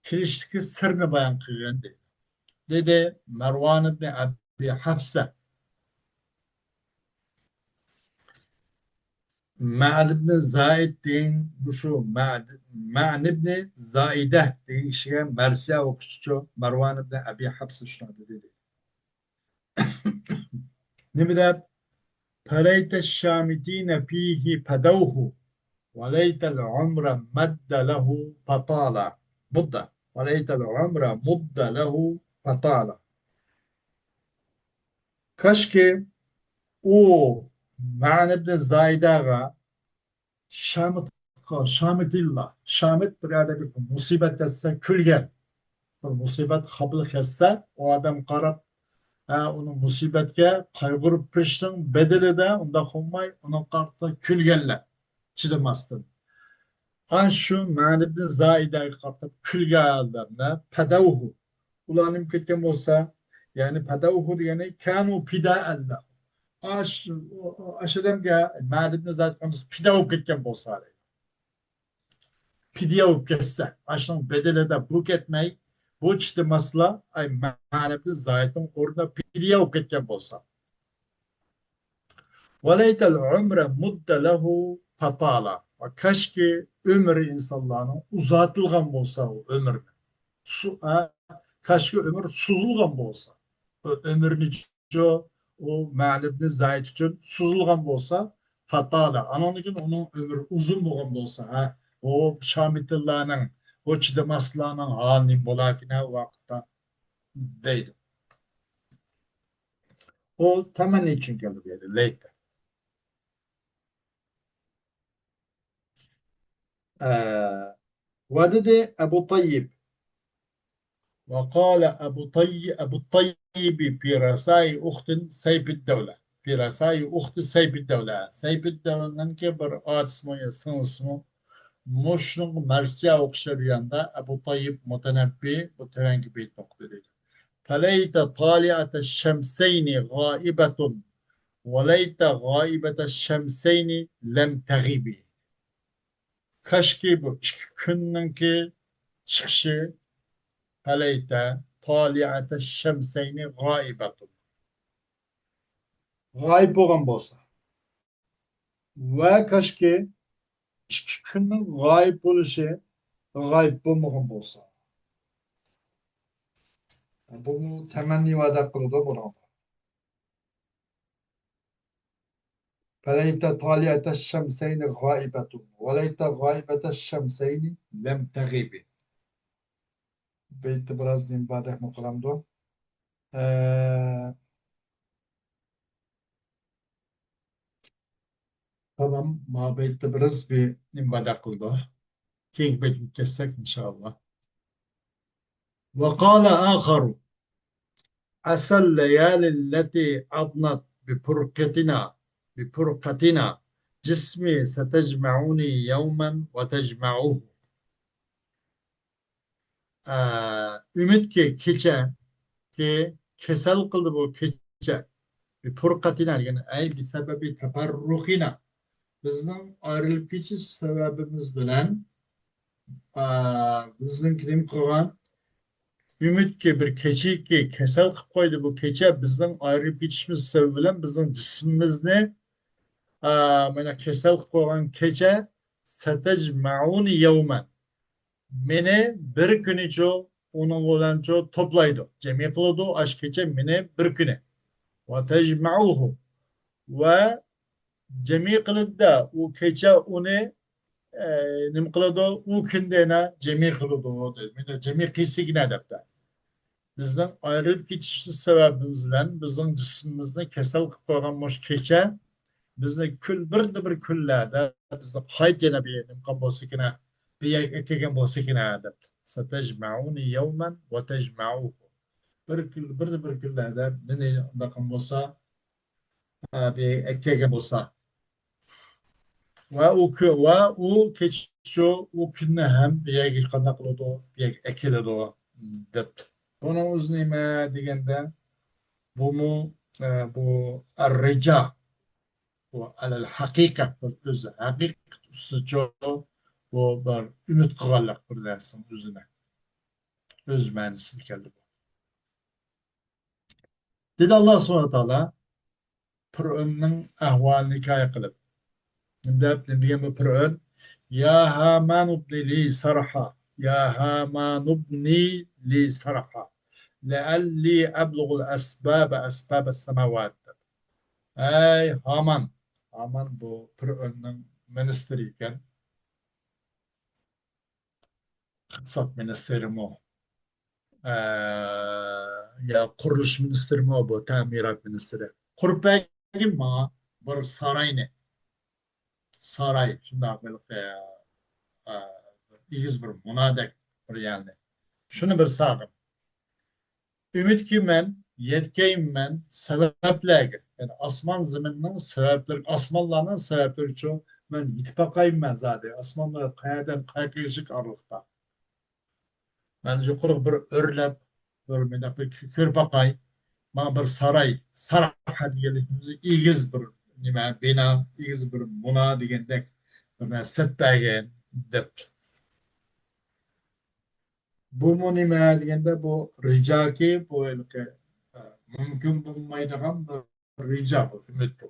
كېلىشتىكى سىرنى بايان قىلغان دېدى. دېدى مەرۋان ئىبنى ئەبى ھەپسە. مەن ئىبنى زايىد دېگەن، مۇشۇ مەن، مەن ئىبنى زايىدە دېگەن كىشىگە مەرسىيە ئوقۇشتىچۇ، مەرۋان ئىبنى ئەبى ھەپسە شۇنداق دېدى. نېمە دەپ؟ فليت الشامتين فيه فدوه، وليت العمر مد له فطال. مدة. وليت العمر مد له فطال. كاشكى ئۇ مەن ئىبنى زايىدەغا شامىتقا، شامىتىللا، شامىت بىر ئادەمگە مۇسىبەت يەتسە كۈلگەن. بىر مۇسىبەت، خاپىلىق يەتسە، ئۇ ئادەم قاراپ، ھە، ئۇنىڭ مۇسىبەتكە قايغۇرۇپ بېرىشنىڭ بەدىلىدە ئۇنداق بولماي، ئۇنىڭغا قارىتا كۈلگەنلەر چىدىماستىن. ئاشۇ مەن ئىبنى زايىدەگە قارىتىپ كۈلگەن ئادەملەر، پەدەۋھۇ. ئۇلار نېمە كەتكەن بولسا، يەنى پەدەۋھۇ دېگەنى كانۇ پىدائەن لەھۇ. ئاش-، ئاشۇ ئادەمگە مەن ئىبنى زايىد قىلمىسا پىدا بولۇپ كەتكەن بولسا دەيدۇ. پىدىيە بولۇپ كەتسە، ئاشۇنىڭ بەدىلىدە بۇ كەتمەي، بۇ چىدىماسلا، ئاي، مەن ئىبنى زايىدنىڭ ئورنىدا پىدىيە بولۇپ كەتكەن بولسا. ۋەلەيتەل ئۆمرە مۇددە لەھۇ پەتالا. ۋە كاشكى ئۆمرى ئىنسانلارنىڭ ئۇزارتىلغان بولسا ئۇ ئۆمرىنى. سۇ-، ئە، كاشكى ئۆمۈر سوزۇلغان بولسا. ئۆ-، ئۆمرىنى شۇ، ئۇ مەن ئىبنى زايىد ئۈچۈن سوزۇلغان بولسا، پەتالا. ئانىڭدىن كېيىن ئۇنىڭ ئۆمرى ئۇزۇن بولغان بولسا، ھە، ئۇ شامىتىللارنىڭ، ئۇ چىدىماسلارنىڭ ھالى نېمە بولاركىن ھە ئۇ ۋاقىتتا دەيدۇ. بۇ تەمەننى ئۈچۈن كەلدى بۇ يەردە، لەيتە. ئە، ۋە دېدى ئەبۇ تەييىب. ۋە قالە ئەبۇ تەيي-، ئەبۇ تەييىبى في رسائل أخت سيف الدولة. في رسائل أخت سيف الدولة. سەيپىددەۋلەنىڭكى بىر ئاچىسىمۇ يا سىڭلىسىمۇ مۇشۇنىڭغا مەرسىيە ئوقۇشلار دېگەندە ئەبۇ تەييىب مۇتەنەببى بۇ تۆۋەنكى بەيتنى ئوقۇدى دەيدۇ. فليت طالعة الشمسين غائبة وليت غائبة الشمسين لم تغب. كاشكى بۇ ئىككى كۈننىڭكى چىقىشى، فليت طالعة الشمسين غائبة، غايىب بولغان بولسا. ۋە كاشكى ئىككى كۈننىڭ غايىب بولۇشى غايىب بولمىغان بولسا. بۇمۇ تەمەننى ۋەدە قىلىدۇ بۇنىڭدا. فليت طالعة الشمسين غائبة وليت غائبة الشمسين لم تغب. بەيتتە بىراز نېمە باردەكمۇ قىلامدۇ؟ ئە، تامام، ما بەيتتە بىراز بىر نېمە باردەك قىلىدۇ. كېيىنكى بەيتكە كەتسەك، ئىنشائاللا. وقال آخر: عسى الليالي التي أضنت بفرقتنا، بفرقتنا جسمي ستجمعني يوما وتجمعه. ئە، ئۈمىدكى كېچەكى كېسەل قىلدى بۇ كېچە. بىپۇرقەتىنا دېگەن، ئەي بىسەبەبى تەپەررۇقىنا. بىزنىڭ ئايرىلىپ كېتىش سەۋەبىمىز بىلەن، ئە، بىزنىڭكى نېمە قىلغان؟ ئۈمىدكى بىر كېچىكى كېسەل قىلىپ قويدى بۇ كېچە. بىزنىڭ ئايرىلىپ كېتىشىمىز سەۋەبى بىلەن بىزنىڭ جىسمىمىزنى، ئە، مانا كېسەل قىلىپ قويغان كېچە، ستجمعني يوما. مېنى بىر كۈنىچۇ ئۇنىڭ بىلەنچۇ توپلايدۇ، جەمئىي قىلىدۇ، ئاشۇ كېچە مېنى بىر كۈنى. وتجمعه. ۋە جەمئىي قىلىدۇ-دە، ئۇ كېچە ئۇنى، ئە، نېمە قىلىدۇ؟ ئۇ كۈندە يەنە جەمئىي قىلىدۇ، دەيدۇ. مېنى جەمئىي قىلسىكىنە دەپتۇ. بىزنىڭ ئايرىلىپ كېتىشىمىز سەۋەبىمىز بىلەن بىزنىڭ جىسمىمىزنى كېسەل قىلىپ قويغان مۇشۇ كېچە بىزنى كۈن، بىردە بىر كۈنلەردە بىزنى قايتا يەنە بىر نېمە قىلغان بولسىكىنە، بىر يەرگە ئەكەلگەن بولسىكىنە دەپتۇ. ستجمعني يوما وتجمعه. بىر كۈن، بىردە بىر كۈنلەردە مېنى ئۇنداق قىلغان بولسا، ئە، بىر يەرگە ئەكەلگەن بولسا. ۋە ئۇ كۈ-، ۋە ئۇ كېچىچۇ، ئۇ كۈننى ھەم بىر يەرگە قانداق قىلىدۇ؟ بىر يەرگە ئەكېلىدۇ، دەپتۇ. بۇنىڭ ئۆزى نېمە دېگەندە، بۇمۇ، ئە، بۇ ئەررىجا، بۇ ئەلەل ھەقىقەت، بىر ئۆزى ھەقىقەت ئۈستىچۇ، بۇ بىر ئۈمىد قىلغانلىق بىر نەرسىنىڭ ئۆزىنى، ئۆز مەنىسىدە كەلدى بۇ. دېدى ئاللا سۇبھانەھۇ ۋە تائالا پىرئەۋننىڭ ئەھۋالىنى ھېكايە قىلىپ. نېمە دەپ، نېمە دېگەن بۇ پىرئەۋن؟ يا ھامان ابن لي صرحا، يا ھامان ابن لي صرحا لعلي أبلغ الأسباب أسباب السماوات دەپ. ئەي ھامان، ھامان بۇ پىرئەۋننىڭ مىنىستىرى ئىكەن. ئىقتىساد مىنىستىرىمۇ، ئە، يا قۇرۇلۇش مىنىستىرىمۇ، بۇ تەمىرات مىنىستىرى. قۇرۇپ بەرگىن ماڭا بىر ساراينى. ساراي، شۇنداق بىر، ئە، ئە، ئېگىز بىر مۇنادەك بىر يەرنى. شۇنى بىر ساغىن. ئۈمىدكى مەن يەتكەيمەن سەۋەبلەرگە، يەنى ئاسمان زېمىننىڭ سەۋەبلىرى، ئاسمانلارنىڭ سەۋەبلىرىچۇ مەن يېتىپ باقايمەن زادى. ئاسمانلار قەيەردىن قەيەرگە ئارىلىقتا. مەن يۇقىرىغا بىر ئۆرلەپ، بىر مۇنداق بىر كۆ-، كۆرۈپ باقاي. ماڭا بىر ساراي، ساراي دېگەنلىكىمىز ئېگىز بىر نېمە، بىنا، ئېگىز بىر مۇنا دېگەندەك بىر نەرسە سېلىپ بەرگىن دەپتۇ. بۇمۇ نېمە دېگەندە، بۇ رىجاكى، بۇ ھېلىقى، ئە، مۇمكىن بولمايدىغان بىر رىجا، بۇ ئۈمىد بۇ.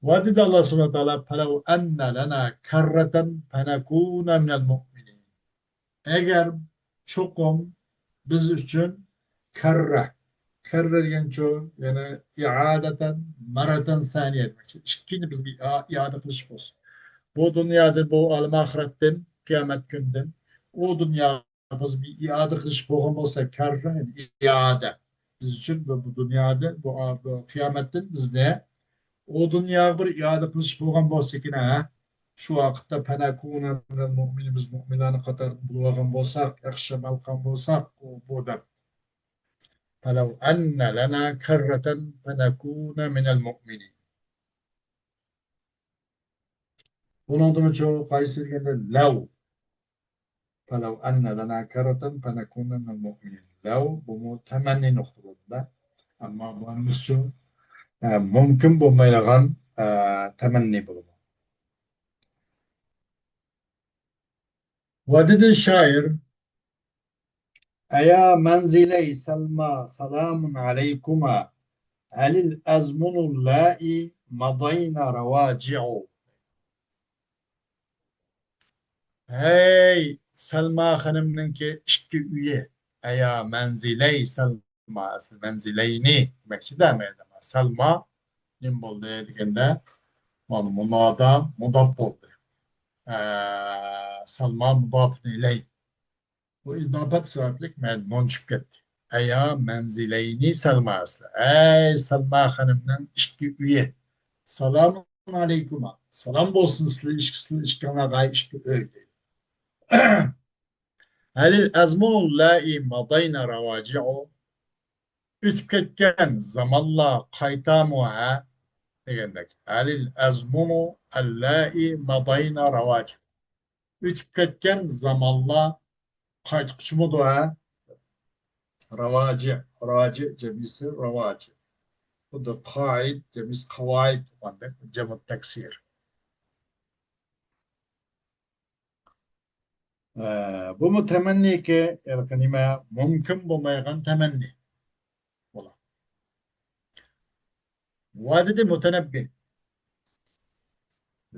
ۋە دېدى ئاللا سۇبھانەھۇ ۋە تائالا، فلو أن لنا كرة فنكون من المؤمنين. ئەگەر چوقۇم بىز ئۈچۈن كەررە، كەررە دېگەنچۇ، يەنى ئىئادەتەن، مەررەتەن سانىيە دېمەكچى. ئىككىنچى بىزگە ئىئا-، ئىئادە قىلىش بولسا. بۇ دۇنيادىن، بۇ ئالەم ئاخىرەتتىن، قىيامەت كۈنىدىن، ئۇ دۇنيا بىزگە ئىئادە قىلىش بولغان بولسا، كەررە، ئىئادە. بىز ئۈچۈن بۇ، بۇ دۇنيادىن، بۇ، بۇ قىيامەتتىن بىزنى ئۇ دۇنياغا بىر ئىئادە قىلىش بولغان بولسىكىن، ھە؟ شۇ ۋاقىتتا فەنەكۇنە مىنەل مۇئمىنىن، بىز مۇئمىنلارنىڭ قاتارىدا بولۇۋالغان بولساق، ياخشى ئەمەل قىلغان بولساق، ئۇ، بۇ دەپ. فَلَوْ أَنَّ لَنَا كَرَّةً فَنَكُونَ مِنَ الْمُؤْمِنِينَ. بۇنىڭدىمۇ چوڭ قايسى دېگەندە لەۋ. فَلَوْ أَنَّ لَنَا كَرَّةً فَنَكُونَ مِنَ الْمُؤْمِنِينَ. لەۋ، بۇمۇ تەمەننى نۇقتا بولىدۇ. ئەمما بۇ ھەممىسىچۇ، ئە، مۇمكىن بولمايدىغان، ئە، تەمەننى بولىدۇ. ۋە دېدى شائىر، ئەيا مەنزىلەي سەلما سالامۇن ئەلەيكۇما، ھەلىل ئەزمۇنۇ لەئى ماداينا رەۋاجىئۇ. ھەي، سەلما خانىمنىڭكى ئىككى ئۆيى. ئەيا مەنزىلەي سەلما، ئەسلى مەنزىلەينى دېمەكچىدە مەيدە. سەلما نېمە بولدى دېگەندە، مۇنادا مۇداپ بولدى. ئە، سەلما مۇداپىن ئىلەي. بۇ ئىزاپەت سەۋەبلىك مەن نون چۈشۈپ كەتتى. ئەيا مەنزىلەينى سەلما ئەسلى. ئەي سەلما خانىمنىڭ ئىككى ئۆيى. سالامۇن ئەلەيكۇما. سالام بولسۇن سىلەر ئىككى، سىلەر ئىككىڭلارغا ئىككى ئۆي دەيدۇ. ھەلىل ئەزمۇللائى ماداينا راۋاجىئۇ. ئۆتۈپ كەتكەن زامانلار قايتامۇ ھە؟ دېگەندەك. ھەلىل ئەزمۇنۇ ئەللائى ماداينا راۋاجىئۇ. ئۆتۈپ كەتكەن زامانلار قايتقۇچىمىدۇ ھە؟ راۋاجىئ، راجىئ جەمئىسى راۋاجىئ. خۇددى قائىد جەمئىسى قاۋائىد بولغاندەك جەمۇ تەكسىر. ئە، بۇمۇ تەمەننىكى، ھېلىقى نېمە، مۇمكىن بولمايدىغان تەمەننى. بولا. ۋە دېدى مۇتەنەببى،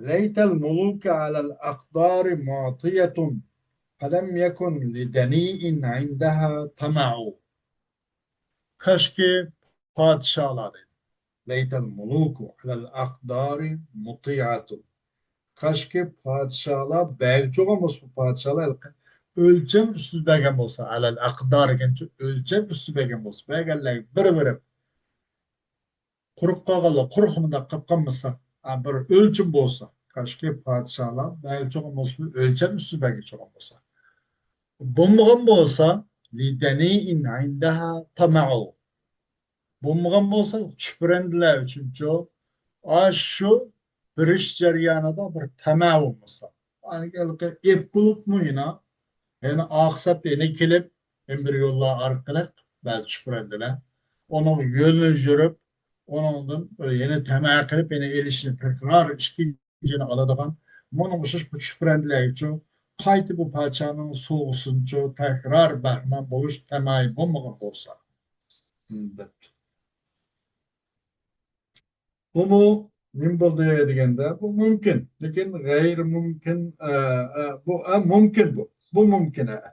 لەيتەل مۇلۇكە ئەلەل ئەقدارى مۇئتىيەتۇن، فەلەم يەكۇن لىدەنىئىن ئىندەھا تەمەئۇ. كاشكى پادىشاھلار دەيدۇ. لەيتەل مۇلۇكۇ ئەلەل ئەقدارى مۇتىئەتۇن. كاشكى پادىشاھلار بەرگۈچى بولغان بولسا، پادىشاھلار ئۆلچەم ئۈستىدە بەرگەن بولسا، ئەلەل ئەقدار دېگەنچە ئۆلچەم ئۈستىدە بەرگەن بولسا، بەرگەنلەرگە بېرىۋېرىپ، قۇرۇق قالغانلار قۇرۇق مۇنداق قېلىپ قالمىسا، ھە، بىر ئۆلچىمى بولسا، كاشكى پادىشاھلار بەرگۈچى بولغان بولسا، ئۆلچەم ئۈستىدە بەرگۈچى بولغان بولسا. بولمىغان بولسا، لىدەنىئىن ئىندەھا تەمەئۇ. بولمىغان بولسا، چۈپرەندىلەر ئۈچۈنچۇ، ئاشۇ بېرىش جەريانىدا بىر تەمە بولمىسا. ھېلىقى ئېپ بولۇپمۇ يەنە، يەنە ئاقساپ يەنە كېلىپ، يەنە بىر يوللار ئارقىلىق بەزى چۈپرەندىلەر ئۇنىڭ يولىنى يۈرۈپ، ئۇنىڭدىن يەنە تەمە قىلىپ، يەنە ئېلىشنى تەكرار ئىككىنچى يەنە ئالىدىغان، مۇنىڭغا ئوخشاش بۇ چۈپرەندىلەرگىچۇ قايتا بۇ پادىشاھنىڭ سوۋغىسىنىچۇ تەكرار بەھرىمەن بولۇش تەمەي بولمىغان بولسا، دەپتۇ. بۇمۇ نېمە بولدى دېگەندە، بۇ مۇمكىن، لېكىن غەيرىي مۇمكىن، ئە، ئە، بۇ، ئە، مۇمكىن بۇ. بۇ مۇمكىن، ئە.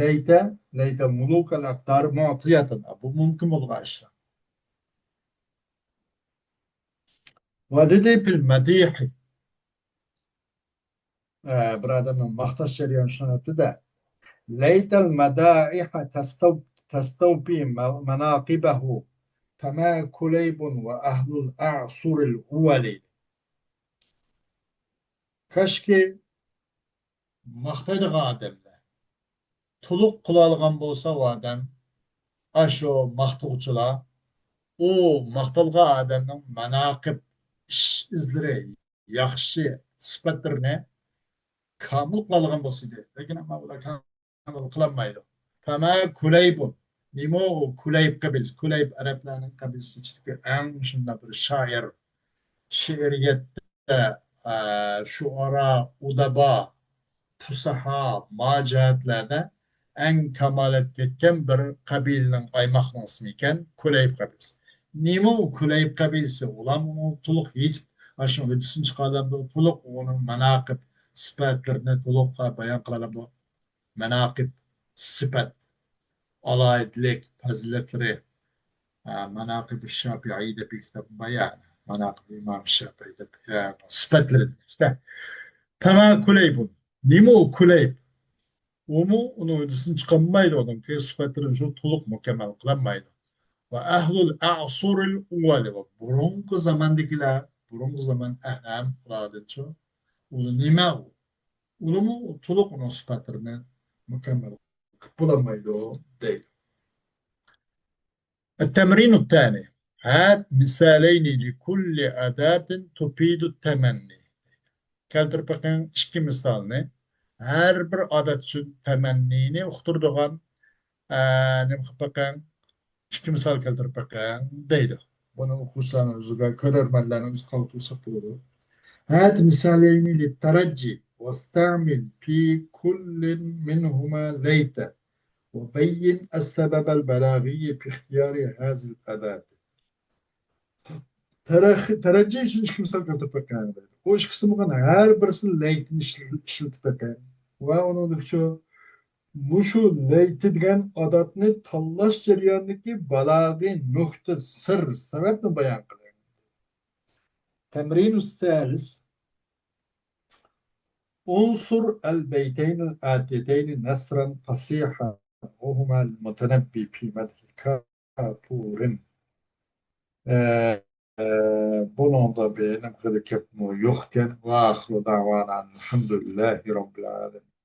لەيتە، لەيتە مۇلۇكەل ئەقدار مۇئتىيەتۇن. بۇ مۇمكىن بولغان ئىشلار. ۋە دېدى فىل مەدىھى. ئە، بىر ئادەمنىڭ ماختاش جەريانى شۇنداق دەپتۇ-دە. لەيتەل مەدائىھە تەستەو-، تەستەۋپى مە-، مەناقىبەھۇ فەمە كۇلەيبۇن ۋە ئەھلۇل ئەسۇرىل ئۇۋەلى. كاشكى ماختايدىغان ئادەملەر تولۇق قىلالىغان بولسا ئۇ ئادەم، ئاشۇ ماختىغۇچىلار، ئۇ ماختالغان ئادەمنىڭ ماناقىب، ئىش ئىزلىرى، ياخشى سۈپەتلىرىنى كامىل قىلالىغان بولسا ئىدى. لېكىن ئەمما ئۇلار كامىل قىلالمايدۇ. فەما كۇلەيبۇن. نېمە ئۇ كۇلەيب قەبىلىسى؟ كۇلەيب ئەرەبلەرنىڭ قەبىلىسى ئىچىدىكى ئەڭ شۇنداق بىر شائىر، شېئىرىيەتتە، ئە، شۇئارا، ئۇدەبا، پۇسەھا، ما جەھەتلەردە ئەڭ كامالەتكە يەتكەن بىر قەبىلىنىڭ، ئايماقنىڭ ئىسمى ئىكەن، كۇلەيب قەبىلىسى. نېمە ئۇ كۇلەيب قەبىلىسى؟ ئۇلار ئۇنىڭ تولۇق يېتىپ، ئاشۇ ھۆددىسىنى چىقارالامدۇ؟ تولۇق ئۇنىڭ ماناقىب، سۈپەتلىرىنى تولۇق بايان قىلالامدۇ؟ ماناقىب، سۈپەت، ئالاھىدىلىك، پەزىلەتلىرى، ئە، ماناقىب شافىئىي دەپ بىر كىتاب بار يا، ماناقىب ئىمام شافىئىي دەپ، ئە، سۈپەتلىرى دېمەكتە. فەما كۇلەيبۇن. نېمە ئۇ كۇلەيب؟ ئۇمۇ ئۇنىڭ ھۆددىسىدىن چىقالمايدۇ، ئۇنىڭكى سۈپەتلىرىنى شۇ تولۇق مۇكەممەل قىلالمايدۇ. ۋە ئەھلۇل ئەسۇرىل ئۇۋۋەلى، ۋە بۇرۇنقى زاماندىكىلەر، بۇرۇنقى زامان ئەنئەم ئۇلاردىنچۇ، ئۇلار نېمە ئۇ؟ ئۇلارمۇ تولۇق ئۇنىڭ سۈپەتلىرىنى مۇكەممەل قىلىپ بولالمايدۇ دەيدۇ. التمرين الثاني. هات مثالين لكل أداة تفيد التمني. كەلتۈرۈپ بېقىڭ ئىككى مىسالنى. ھەر بىر ئادەت ئۈچۈن تەمەننىنى ئۇقتۇرىدىغان، ئە، نېمە قىلىپ بېقىڭ؟ ئىككى مىسال كەلتۈرۈپ بېقىڭ دەيدۇ. بۇنى ئوقۇغۇچىلارنىڭ ئۆزىگە، كۆرەرمەنلەرنىڭ ئۆزىگە قالدۇرساق بولىدۇ. هات مثالين للترجي واستعمل في كل منهما ليت وبين السبب البلاغي في اختيار هذه الأداة. تەرەخ-، تەرەججى ئۈچۈن ئىككى مىسال كەلتۈرۈپ بېقىڭ دەيدۇ. بۇ ئىككىسى بولغان ھەر بىرسىنى لەيتنى ئىشلىتىپ بېقىڭ. ۋە ئۇنىڭدىن شۇ، مۇشۇ لەيتى دېگەن ئاداتنى تاللاش جەريانىدىكى بالاغىي نۇقتا، سىر، سەۋەبنى بايان قىلىڭ. تەمرىنۇ سالىس. انصر البيتين الآتيتين نصرا فصيحا وهما المتنبي في مدح كافور. ئە، ئە، بۇنىڭدا بىر نېمە قىلىپ گەپمۇ يوقكەن. وآخر دعوانا الحمد لله رب العالمين.